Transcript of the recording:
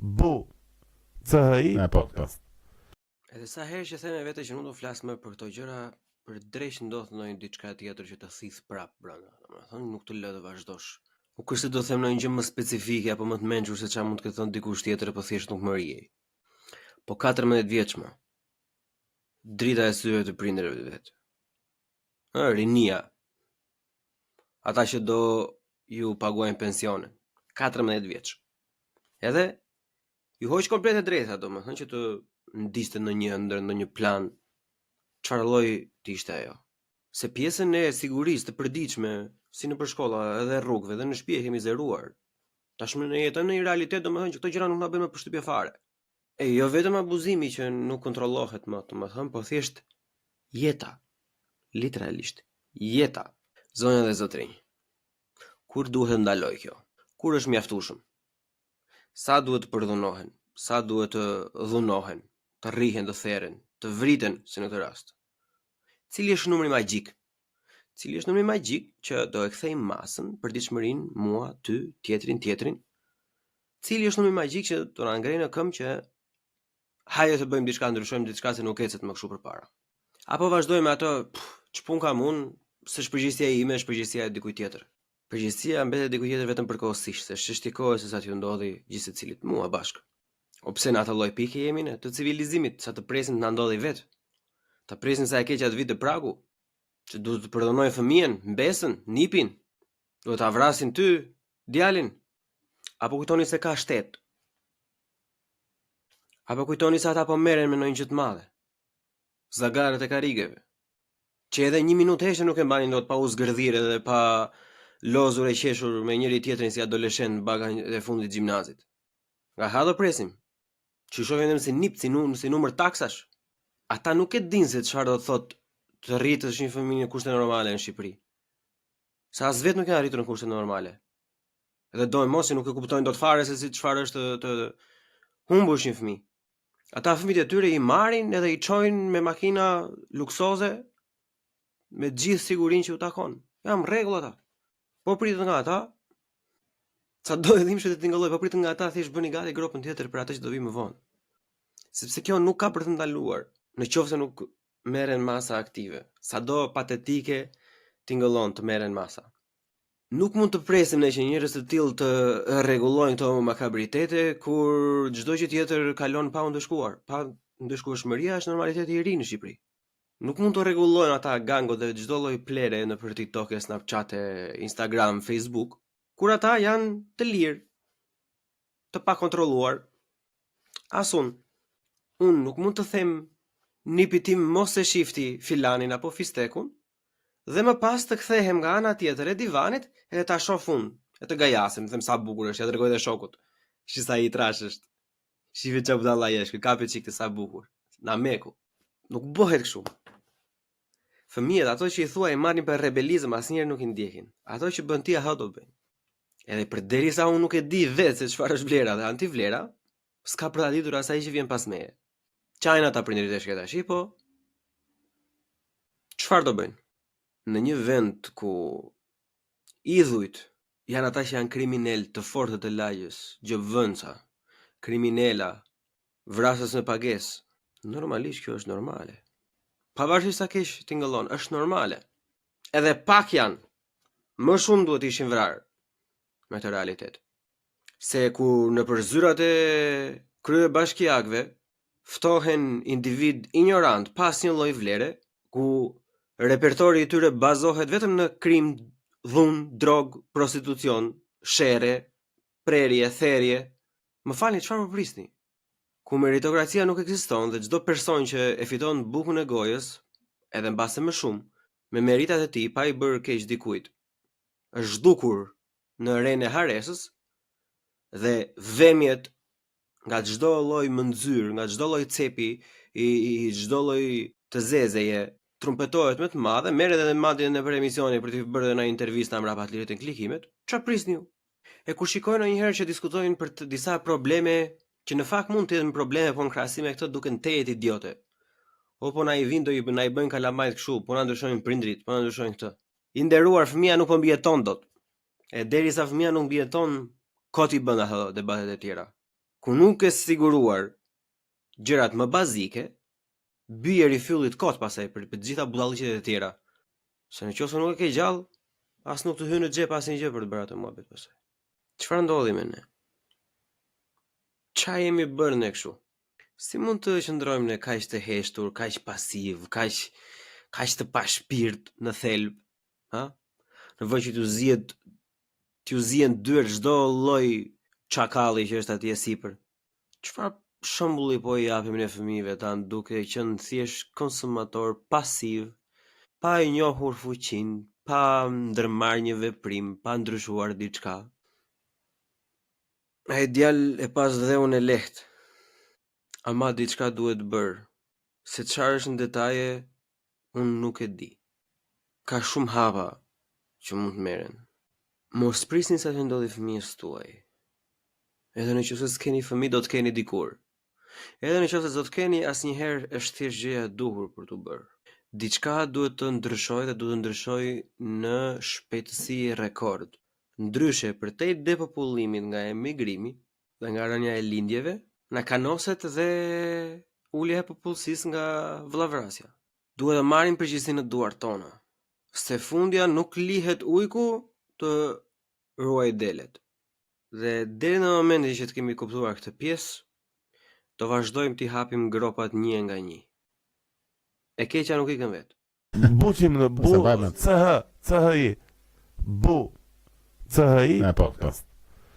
Bu C H I E, po, po. Edhe sa herë që them me vete që nuk do flas më për këto gjëra, për dreq ndodh ndonjë diçka tjetër që të thith prap brenda, domethënë nuk të lë të vazhdosh. Nuk është se do them ndonjë gjë më specifike apo më të mençur se çfarë mund të ketë thënë dikush tjetër, po thjesht nuk më rihej. Po 14 vjeç më. Drita e syve të prindërve të vet. Ë, rinia. Ata që do ju paguajnë pensionin. 14 vjeç. Edhe Ju hoq komplet e drejta, domethënë që të ndiqte ndonjë ëndërr, ndonjë plan, çfarë lloj të ishte ajo. Se pjesën e sigurisë të përditshme, si nëpër shkolla, edhe rrugëve, edhe në shtëpi e kemi zeruar. Tashmë ne jetojmë në një realitet, domethënë që këto gjëra nuk na bëjnë më përshtypje fare. E jo vetëm abuzimi që nuk kontrollohet më, domethënë, po thjesht jeta, literalisht jeta. Zonja dhe zotrinj, kur duhet të ndalojë kjo? Kur është mjaftueshëm? Sa duhet të përdhunohen, sa duhet të dhunohen, të rrihen, të theren, të vriten, si në këtë rast. Cili është numri magjik? Cili është numri magjik që do e kthejë masën, përditshmërinë, mua, ty, tjetrin, tjetrin? Cili është numri magjik që do na ngrejë në këmbë që hajde të bëjmë diçka, ndryshojmë diçka se nuk ecet më kështu përpara. Apo vazhdojmë me ato, ç'punë kam unë, s'është përgjegjësia ime, është përgjegjësia e dikujt tjetër. Përgjegjësia mbetet diku tjetër vetëm përkohësisht, se është çështje kohe se sa t'ju ndodhi gjithsecilit, mua bashkë. O pse në atë lloj pike jemi ne, të civilizimit, sa të presim të na ndodhi vetë. Ta presim sa e keqja të vijë te pragu, që duhet të përdhunojnë fëmijën, mbesën, nipin, duhet ta vrasin ty, djalin. Apo kujtoni se ka shtet? Apo kujtoni se ata po merren me ndonjë gjë të madhe? Zagarët e karrigeve. Që edhe një minutë heshtje nuk e mbanin dot pa u zgërdhirë edhe pa lozur e qeshur me njëri tjetrin si adoleshent baga e fundit gjimnazit. Nga ha do presim? Që i shohim vetëm si nip, si, num, si numër taksash. Ata nuk e dinë se çfarë do të thotë të rritësh një fëmijë në kushte normale në Shqipëri. Se as vetë nuk janë rritur në kushte normale. Dhe doemos që nuk e kuptojnë dot fare se si çfarë është të, të humbësh një fëmijë. Ata fëmijët e tyre i marrin edhe i çojnë me makina luksoze me gjithë sigurinë që u takon. Janë në rregull ata. Po pritët nga ata, sado e dhimbshme të tingëllojë, po pritët nga ata thjesht bëni gati gropën tjetër për atë që do vijë më vonë. Sepse kjo nuk ka për të ndaluar, në qoftë se nuk merren masa aktive. Sado patetike tingëllon të merren masa. Nuk mund të presim ne që njerëz të tillë të rregullojnë këto makabritete kur çdo gjë tjetër kalon pa u ndëshkuar. Pandëshkueshmëria është normaliteti i ri në Shqipëri. Nuk mund të rregullojnë ata gangot dhe çdo lloj plere nëpër TikTok e Snapchat e Instagram, Facebook, kur ata janë të lirë, të pakontrolluar. As unë. Unë nuk mund të them nipit tim mos e shifti filanin apo fistekun, dhe më pas të kthehem nga ana tjetër e divanit edhe ta shoh unë, e të gajasem, të them sa bukur është, ja tregoj dhe shokut. Shi sa i trash është. Shife ça budallai është, kape çik të sa bukur. Nameku. Nuk bëhet kështu. Fëmijët, ato që i thua i marrin për rebelizëm, asnjëherë nuk i ndjekin. Ato që bën ti, ato do bëjnë. Edhe përderisa unë nuk e di vetë se çfarë është vlera dhe antivlera, s'ka për ta ditur as ai që vjen pas meje. Qajnë ata prindërit e shkretë tashi, po çfarë do bëjnë? Në një vend ku idhujt janë ata që janë kriminel të fortë të lagjes, gjobvënësa, kriminela, vrasës me pagesë, normalisht kjo është normale. Pavarësisht sa keq tingëllon, është normale. Edhe pak janë. Më shumë duhet të ishin vrarë me këtë realitet. Se kur nëpër zyrat e kryebashkiakëve ftohen individ injorant pa asnjë lloj vlere, ku repertori i tyre bazohet vetëm në krim, dhunë, drogë, prostitucion, sherre, prerje, therje. Më falni, çfarë po prisni? Ku meritokracia nuk ekziston dhe çdo person që e fiton bukën e gojës, edhe mbase më shumë, me meritat e tij pa i bërë keq dikujt, është zhdukur në renë e harresës dhe vemjet nga çdo lloj mënxyrë, nga çdo lloj cepi i, i çdo lloj të zezeje trumpetohet me të madhe, merret edhe madje nëpër emisione për të bërë edhe intervista mbrapa të rriten klikimet. Çfarë prisni ju? E kur shikoj ndonjëherë që diskutojnë për të disa probleme që në fakt mund të jenë probleme, po në krahasim me këto duken tejet idiote. O po na i vinë do i na i bëjnë kalamajt kështu, po na ndryshojnë prindrit, po na ndryshojnë këtë. I nderuar fëmija nuk po mbijeton dot. E derisa fëmija nuk mbijeton, kot i bën ato debatet e tjera. Ku nuk ke siguruar gjërat më bazike, bjeri fyllit kot pastaj për, për të gjitha budalliqet e tjera. Se në qoftë se nuk e ke gjallë, as nuk të hyn në xhep asnjë gjë për të bërë atë muhabet pastaj. Çfarë ndodhi me ne? Ça jemi bërë ne kështu? Si mund të qëndrojmë ne kaq të heshtur, kaq pasiv, kaq kaq të pashpirt në thelb, ha? Në vend që t'ju zihet t'ju zihen dyert çdo lloj çakalli që është atje sipër. Çfarë shembulli po i japim ne fëmijëve tanë duke qenë thjesht konsumator pasiv, pa e njohur fuqinë, pa ndërmarrë një veprim, pa ndryshuar diçka? Ai djalë e pastë dheun e lehtë. Ama diçka duhet bërë. Se çfarë është në detaje, unë nuk e di. Ka shumë hapa që mund të merren. Mos prisni sa t'i ndodhi fëmijës tuaj. Edhe në qoftë se s'keni fëmijë, do të keni dikur. Edhe në qoftë se s'do të keni, asnjëherë është thjesht gjëja e duhur për t'u bërë. Diçka duhet të ndryshojë dhe duhet të ndryshojë në shpejtësi rekord. Ndryshe, përtej depopullimit nga emigrimi dhe nga rënia e lindjeve, na kanoset dhe ulja e popullsisë nga vëllavrasja. Duhet të marrim përgjegjësinë në duart tona, se fundja nuk lihet ujku të ruajë delet. Dhe deri në momentin që të kemi kuptuar këtë pjesë, do vazhdojmë t'i hapim gropat një e nga një. E keqja nuk ikën vetë. Buçim në bu Se vajme. C H C H I. Bu C H I. E, po, po.